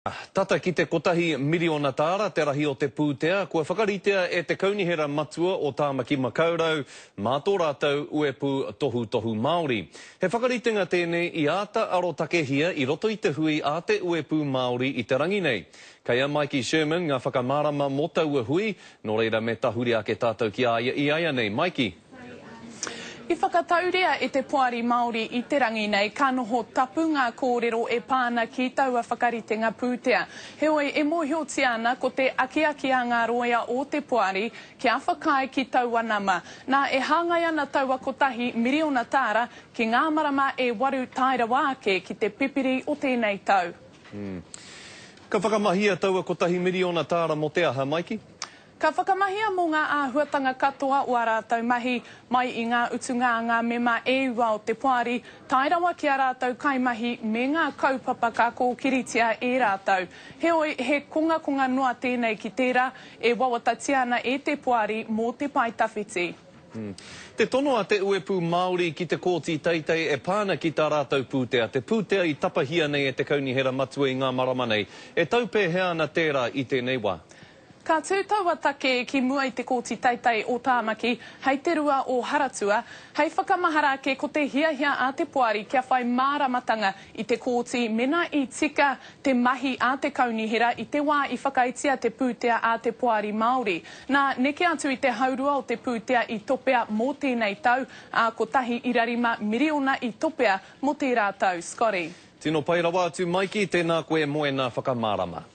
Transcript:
Tata ki te kotahi miriona tāra te rahi o te pūtea kua whakaritea e te Kaunihera Matua o Tāmaki Makaurau mā tō rātou uepū tohutohu Māori. He whakaritenga tēnei i āta arotakehia i roto i te hui a te uepū Māori i te rangi nei. Kei a Maiki Sherman ngā whakamārama mō taua hui, nō reira me tahuri ake tātou ki a ia iaianei. Maiki. I whakatauria e te Poari Māori i te rangi nei ka noho tapu ngā kōrero e pā ana ki taua whakaritenga pūtea. Heoi, e mōhiotia ana ko te akiaki a ngā rōia o te Poari kia whakaae ki taua nama. Nā, e hāngai ana taua kotahi miriona tāra ki ngā marama e waru tae rawa ake ki te Pipiri o tēnei tau. Ka whakamahia taua kotahi miriona tāra mō te aha, Maiki? Ka whakamahia mō ngā āhuatanga katoa o ā rātou mahi, mai i ngā utunga a ngā mema e iwa o te poari, tae rawa ki ā rātou kaimahi me ngā kaupapa ka kōkiritia e rātou. Heoi, he kongakonga noa tēnei ki tērā e wawatatia ana e te poari mō te pae tawhiti. Te tono a te Uepū Māori ki te Kōti Teitei e pā ana ki tā rātou pūtea, te pūtea i tapahia nei e te Kaunihera Matua i ngā marama nei. E tau pēhea ana tērā i tēnei wā? Ka tū taua take ki mua i te Kōti Teitei o Tāmaki hei te 2 o Haratua, hei whakamahara ake ko te hiahia a te Poari kia whai māramatanga i te Kōti mena i tika te mahi a te Kaunihera i te wā i whakaitia te pūtea a te Poari Māori. Nā, neke atu i te haurua o te pūtea i topea mō tēnei tau, ā, kotahi irarima miriona i topea mō tērā tau. Scotty. Tino pai rawa atu Maiki, tēnā koe mō ēnā whakamārama.